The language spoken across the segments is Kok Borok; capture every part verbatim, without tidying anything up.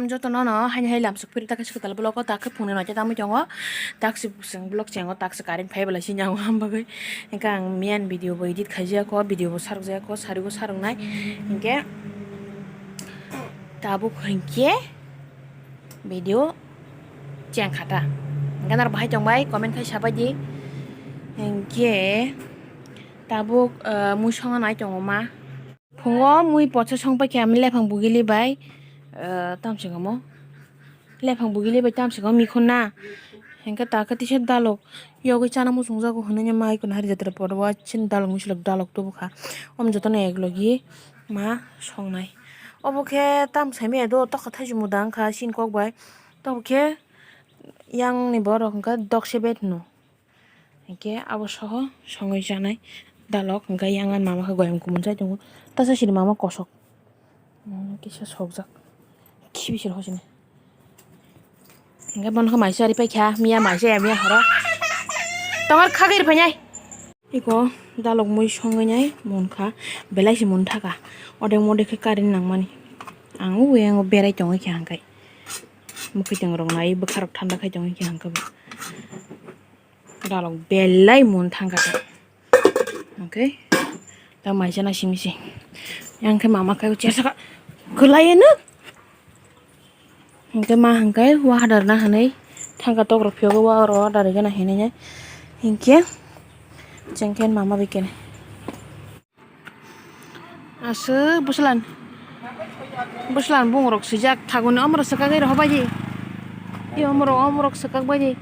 Joto no no haini hai lamsok phiri ta khe swkang vlog o ta khe phunui no khe tamo tongo. Tak se bwswng vlog chengo tak se current phai bwlai sini ang ham bagwi. Hwnkhe ang miyan video bo edit khai jaya kho, video bo sarok jaya kho, sari bo sarok nai. Hwnkhe tabuk hwnkhe video cheng kha ta. Hwnkhe naro bahai tong bai comment khai sabai di. Hwnkhe tabuk, ah, mui songo nai tongo ma. Phungo mui potsa song paikha, ami lephang bugili bai, eh, tamswk omo. Lephang bugili bai tamswk omo mikhuna. Hwnkhe ta khe tisa dalok yogwi chana muchungjago hwnwi mai khuna hari jatra poro o chini dalok mislok dalok tubukha. Omo jotono eklogi ma songnai. Obo khe tamsai maya do tokha thaisi muda wngkha chini kok bai. Tobokhe yang ni borok hwnkhe dokse bed hwno. Hwnkhe abo soho songwi chanai dalok, hwnkhe yang ani mama khe goyam kumun chai tongo, tasa siri mama kosok, hmm, kisa sokjak, khibi siri hosini. Hwnkhe bono khe maisa ri paikha, miya maisa ya, miya horo tongo khagwi ri phainai. Iko dalok mui songwi nai munkha, belai se mun thaka, odek modek khe current nangmani. Ang o yang berai tongwi kha hwnkhe, mwkhwtwng rok nai bwkha rok thanda khai tongwi kha hwnkhe bo. Dalok belai mun thangkha ta. Okay. Ta maisa na simi se. Yang khe mama kai chersa ka. Kwlai no. Hwnkhe ma hwnkhe wa hadar na hwnwi thangkha tok rok phiyok wa oro hadar gana hinwi. Hinkhe chengkhe mama bai kene. Aswk bwslan, bwslan bumung rok swijak thaguni omorok swkagwi rw bai di. I omorok, omorok swkak bai di.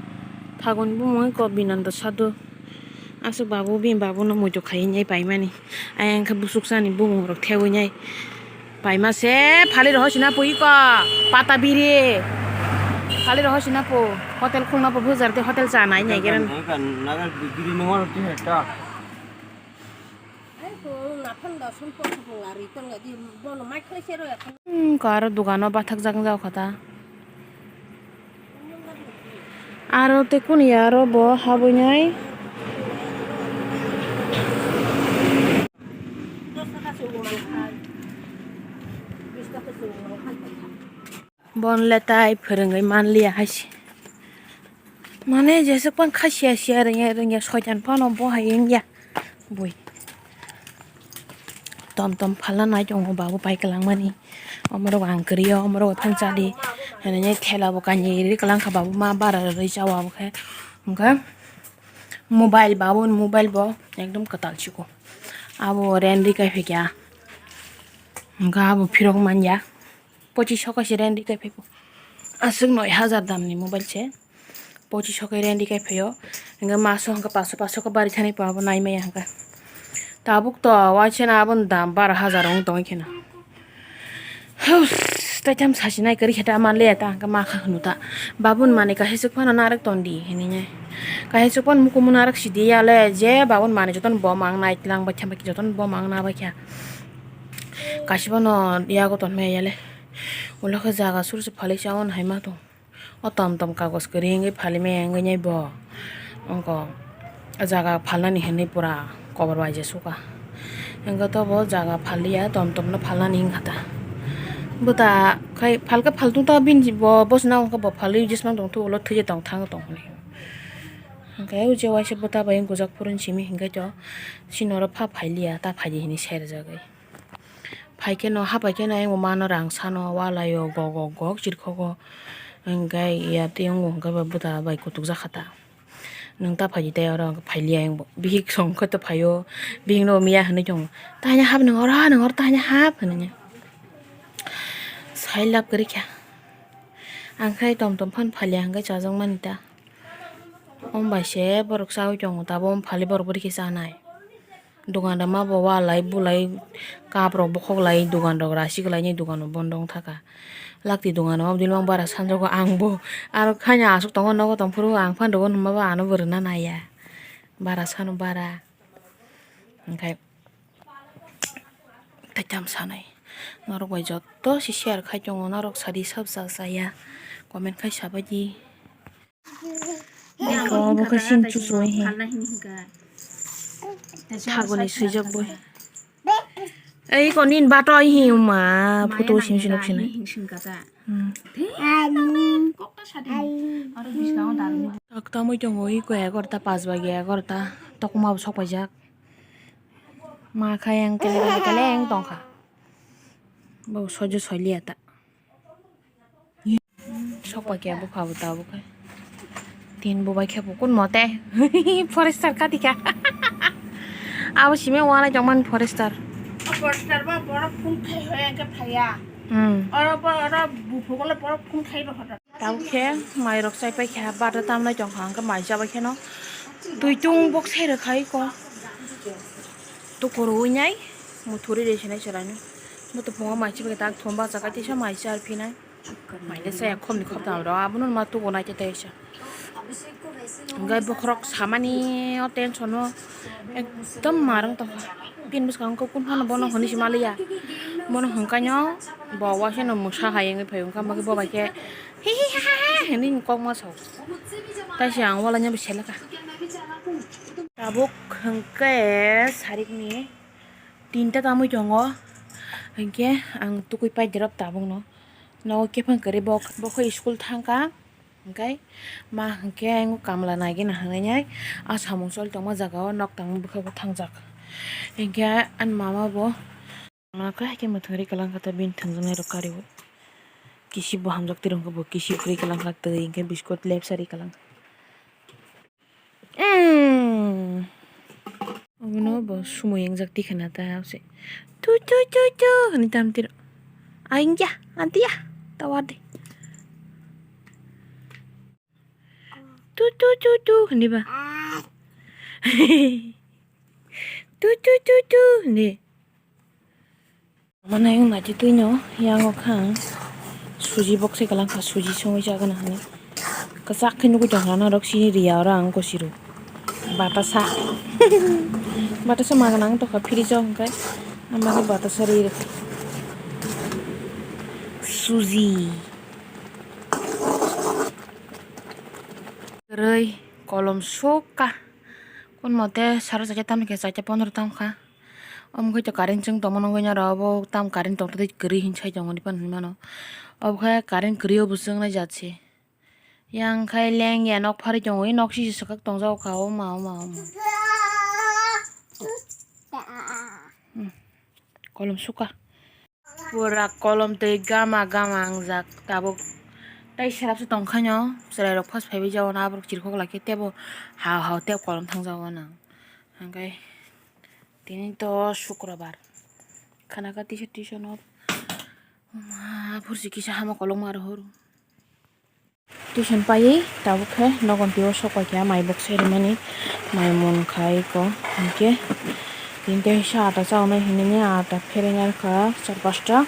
Thaguni bumung wngkha Binanda Sadhu. Aswk babu, bini babu no muitu khaiwi nai paimani. Ayang khe busuksani bumung rok thegwi nai paima se phali rw hoisina pui ko pata biri. Phali rw hoisina po hotel khulna po bujar de hotel cha nai nai geren. Hmm, ko aro dogano bathakjak wng jak kha ta. Aro tei kuni aro bo habwi nai. Bon le tai phwrwngwi manliya hai se. Mane jeswk phano kha siya siya rwngya rwngya soitan phano bo hai wngya bui. Tom tom phalna nai tongo babu pai kwlangmani. Omorok ang kwrwi o, omorok phang chadi. Hinwi thela bo kanye ri kwlangkha babu ma bara rwi chawa bo khe. Hwnkhe mobile babu ni mobile bo ekdom kwtal chikon. Abo rent rwi kai phaikha. Hwnkhe abo phirok manya. Pochiso kaisa rent rwi kai phaikha. Aswk noi hajar damni mobile se. Pochiso khe rent rwi kai phaio. Hwnkhe maso hwnkhe paso paso khe bari thani pabo nai maya hwnkhe. Tabuk to waiseno aboni dam bara hajar wng tongwi kheno. Hus, tei tam sachi nai kwrwi khe ta manliya ta hwnkhe ma kha hwno ta. Babuni manwi kaisa swk phano narwk ton di hinwi nai. Kaisa swk phano mukumu narwk si di ya le je babuni manwi jotono bo mang nai tlang bai kha jotono bo mang na bai kha. Kaisa phano yago ton maya le. Ulo khe jaga sur se phalwi sa on hai ma tong. O tom tom kagos kwrwi wngwi phalwi maya wngwi nai bo. Wngkha o jaga phalnani hinwi pura kobor bai je suka. Wngkha to bo jaga phalya tom tom no phalnani wngkha ta. Bo ta khai phalkhe phaltung ta bini bo bosna wngkha bo phalwi jesmang tongthu ulo thwiwi tong thang tong hwnwi. Hwnkhe o je waisa bo ta bai wng gujak phuruni simi hinkhe to chini oro pha phailiya ta phaidi hinwi sai rwjagwi. Phaikheno, hapaikheno ayang bo mano rang sano, walaio gok gok gok chirkhogo. Hwnkhe ya tei wngkha khe bo bwta bai kutuk jakha ta. Nwng ta phaidi tei oro phailiya ayang bo. Bihik song khe ta phaio, bihikno miya hinwi tongo. Tahina hap nwng oro, nwng oro tahina hap hinwi. Sai lab kwrwi kha. Ang khai tom tom phan phailiya hwnkhe chajakmani ta. Omo bai se borok chaui tongo, tabuk omo phali borok bo rikhe chanai. Dogan rok ma bo walai bulai cup rok bokhok lai, dogan rok rasik lai ni dogan rok bondo wng thaka. Lakti dogan rok ma bini bara sanjago ang bo. Aro khaina aswk tongo nogo tong phuru ang phan rwgo hinma bo ano bo rwna naiya. Bara sano bara. Hwnkhe tei tam sanai. Norok bai joto se share khai tongo, norok sadi sab sa saya comment khai sabai di. Eko obo khe sin chuchumui he. Thaguni swijak boi. Ei ko nin bato hi ma photo sim sinok sinai. Hmm. Kok ta sadi. Aro biskango darni. Tak tamui tongo iko egarota, pas bagi egarota. Tokma bo sok paijak. Ma kha yang keleng keleng tongkha. Bo sojo soiliya ta. Sok pai khe bupha bo tabuk khe. Tin bo bai khe bo kun mote. Forester kati kha. Abo simi wana jongman forester. Forester ba borok phone khai hoya khe phaya. Hmm. Oro ba oro buphukulo borok phone khai rohor. Tabuk khe mai rok chai pai kha, bata tamnai tong kha, hwnkhe mai chabai kheno twi tung bok sai rwkha iko. Tukuru wngnai muthuri rw sinai chwraino. Bo topungma mai chabai khe tak thum bacha kai tisa mai char phinai. Mai le chaya khopni khoptam rw abono ma tuku nai tei tei sa. Hwnkhe bokhorok samani o tension o ekdom marwng tongkha. Bini bwskango kok kun phano bono hwnwi se maliya. Bono hwnkaino bo waisano mwsa hai wngwi phai wngkha, hwnkhe bo bai khe hi hi ha ha hinwi kok ma sao. Tai se ang walaino bo seleka. Tabuk hwnkhe sarikni tinta tamwi tongo, hwnkhe ang tukui pai derop tabukno. Nogo kiphang kwrwi bok, bokho school thangkha. Hwnkhe ma hwnkhe ayang kamla naigena hwnwi nai, ah samung choli tongma jagao nok tangma bwkha bo thangjak. Hwnkhe ani mama bo ma khe haikhe mwthangri kwlangkha ta bini thwngjaknairok kariui. Kisi bo hamjak twi rwngkha bo kisi kwrwi kwlangkha twi hwnkhe biskot lepsa ri kwlangkha. Umm. Obono bo sumui wngjak tikha na ta se. Tu, tu, tu, tu, hwnwi tam tiro. Aingya, antiya, tawar de. Tu, tu, tu, tu, hwnwi ba. Tu, tu, tu, tu, hwnwi. Mane wng naitwi twino yango kha ang suji bokse kwlangkha, suji songwi chagana hinwi kwchak khe nugui tongkha norok chini riya oro ang gosiru batasa batasa magana wng tongkha fridge o hwnkhe ang bagwi batasa ri rwkha suji kwrwi kolom sukha kun mote saro chaita tamni khe chaita pondro tamkha. Omo khe to current chwng tongma nugui naro obo tam current tongtwtwi kwrwi hinwi sai tongo nini phano hinwi mano. Obo khe current kwrwi o bo chwngnai jat se. Yang khai lengya nok pharwi tongo, nok sisi swkak tongjak kha o ma o ma o ma. Hmm. Kolom sukha. Pura kolom twi gama gama wngjak tabuk. Tai serapsa tongkhaino chwrairok phas phaiwi jagao aborok chirikhok laikhe teibo ha ha tei kolom thangjago nang. Hwnkhe tini to sukrobar. Khana kha tisa tisa no ma phursi kisa hama kolokma rohor. Tuition paiwi tabuk khe nogon twi o sok pai kha mai bok sai rwmani mai mun khai ko hinkhe tini teisa ata chawi nai hinwi ata phereng ya kha char pasta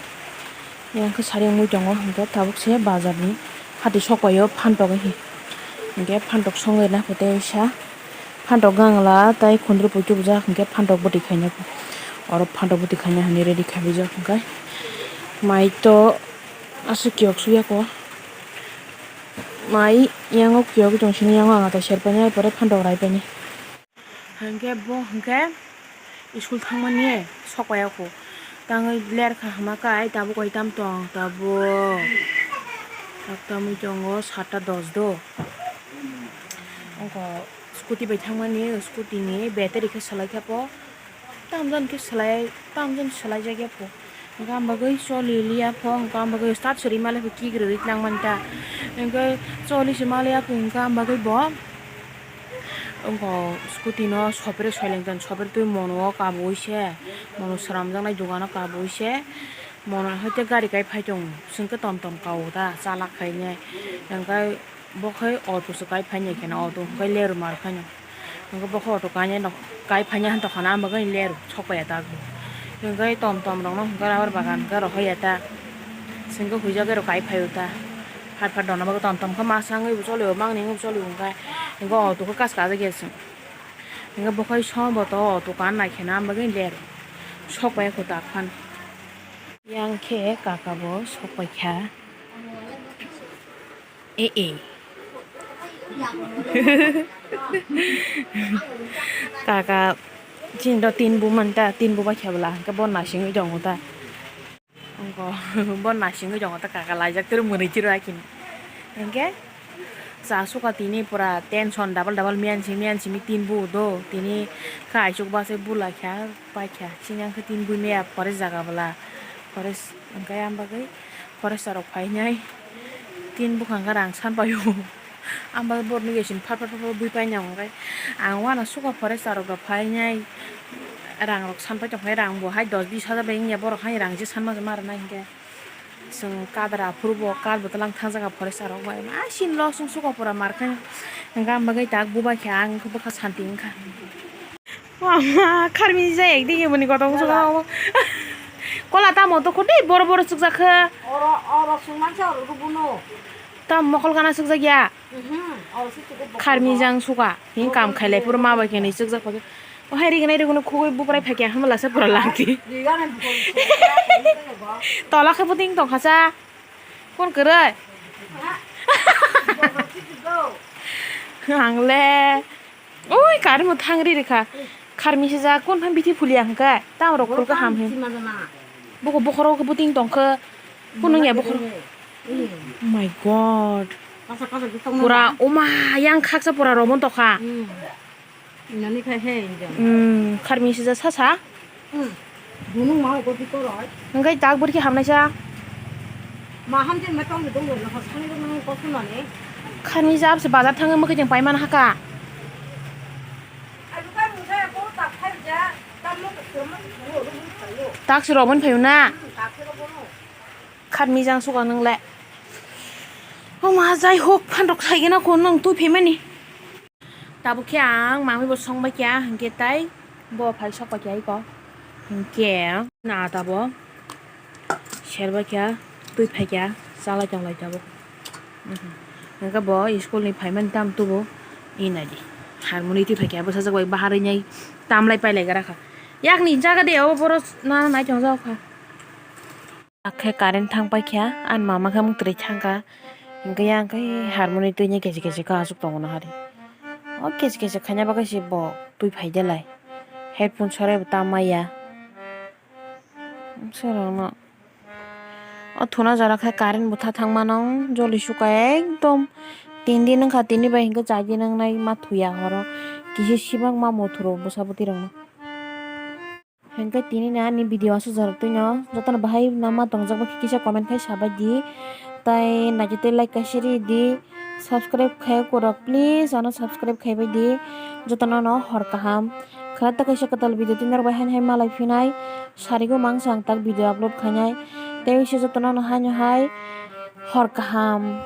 yang khe sari wngwi tongo hinkhe tabuk se bazar ni hati sok pai o phantok hinkhe phantok songwi rwna khe teisa phantok gangla tei khundru poito bwjak hinkhe phantok bwtwi khaina oro phantok bwtwi khaina hinwi ready khai rijak hinkhe mai to aswk kiyok suyako. Mai yango kiyogwi tong sini yango ang atai ser painai pore phantok rai painai. Hinkhe bo hinkhe school thangmani sok pai ya kho tangwi ler kha hama kai tabuk koi tam tong tabuk tak tamwi tongo satta dos do ongkho scooty bai thangmani scooty ni battery khe swlai khe bo. Tamjani khe swlai, tamjani swlai jak ya pho. Hwnkhe ang bagwi choli liya pho, hwnkhe ang bagwi start swrwi mali pho kikrwi twlang mani ta. Hwnkhe choli se mali ya pho, hwnkhe ang bagwi bo. Wngkho scooty no sopre soileng tong, sopre twi mono o kabui se, mono swnamjaknai dogano kabui se, mono hai khe gari kai phai tongo, chwng khe tom tom kao ta, chalak khai nai. Hwnkhe. Bo khe auto se kai phainai khe na auto hwnkhe lerma rw khaino hwnkhe bo khe auto kainai no kai phainai hwn tongkha na ang bagwi ler sok pai ya ta hwnkhe tom tom rok no hwnkhe rubber bagan hwnkhe rohor ya ta hwnkhe huijak ero kai phai o ta phat phat rwna bagwi tom tom khe masa wngwi bo choli o mangni wngwi bo choli o hwnkhe hwnkhe auto khe kaska jak ya chwng hwnkhe bo khe som bo to auto kan nai khe na ang bagwi ler sok pai ya kho ta phano yang khe kaka bo sok pai kha. E e. Kaka Chini do tin bu manta, tin bu bai khe bwla, hwnkhe bo nasingwi tongo ta. Wngkhe bo nasingwi tongo ta, kaka laijak tei mwnwi tiro akini. Hwnkhe cha suka tini pura tension double double miyan simi, miyan simi tin bu do. Tini kha aichuk bachai bula kha, pai kha. Chini ang khe tin bu maya forest jaga bwla. Forest hwnkhe ang bagwi forest rok phainai tin bukhang khe rang san paio. Ang bagwi borok nugwi sini phar phar phar phar bui painai hwnkhe ang uanasuka forest rok rok phainai rang rok san pai tongkhe rang bo hai dos bis hajar bai wngya borok hai rang je san ma ma rwnai hwnkhe chwng kadra aphuru bo kar bo twlang thang jaga forest rok bai ma sin loss wng suka pura mar khe hwnkhe ang bagwi tak bubai khe ang bwkha santi wngkha. Mama, kharmi jai ekdigi mani kotong suka. Kola tamo to khotei boro boro sukjakha. Oro, oro sungmansa oro rubuno. Tam mokol gana sukjakya. Mhm, oro sukjakha. Kharmi jang suka. Hin kam khailai puro ma bai khe ni sukjak pake. O hai rignai riguno khugui buprai phakya hamla se pura langti. Rigana bukol sukjakha. Tola khe puting tong khacha. Kon kwrwi? Ang le. Oi, kari mo thang ri rikha. Kharmi se ja kon phan bithi phulia hwnkhe. Tam rok khul ka ham he. Boko bokhoro khe buting tong khe. Kunung ya bokhoro. Oh my God. Pura oma yang khaksa pura romon tokha. Nani khai he injang. Hmm, kharmi sija sasa. Hmm. Bunung ma ko di koroi. Hingkai tak burki hamnai sa. Ma ham din ma tong dong lo ha sani dong nang ko sunani. Kharmi jab se bazar thang mo kejeng paiman haka. Alu ka musa ko tak khai ja. Tam mo ko mo ko lo lo. Tak se romon phayu na. Hmm, tak se romon. Kharmi jang suka nang le. O ma jai hok phan rok sai gena ko nang tu phaimani. Tabuk khe ang mami bo song bai kha, hwnkhe tai bo phai sok pai kha iko. Hwnkhe na ata bo ser bai kha, twi phai kha, chalai tong lai tabuk. Mhm. Hwnkhe bo school ni phaimani tam tubu, e nai di. Harmoni twi phai kha, bwsajak bai bahar wngnai tam lai pai lai gra kha. Yakni jaga de o borok na nai tong jak kha. Akhe current thang paikha, ani mama khe mung twi thangkha, hwnkhe yang khe harmoni twini kesi kesi khe aswk tongo nahari. O kesi kesi khaina bagwi se bo twi phai de lai, headphone sorai bo ta maya. Swrwngno o thuna jora khe current bo tha thang mano, joli suka ekdom tin din wngkha, tini bai hwnkhe char din wngnai ma thuya horo, kisi sibak ma mothuro bwsa bwtwi rokno. Hwnkhe tini ni ani video aswk jora twino, jotono bahai nama tongjak bai kisa comment khai sabai di, tai naikhe tei like kaisa ri di, subscribe khai kwrwk please ano subscribe khai bai di, jotono no hor kaham. Khwlai ta kaisa kwtal video tei norok bai haino hai malai phinai, sarigo mangsa ang tak video upload khainai, tei jotono no haino hai hor kaham.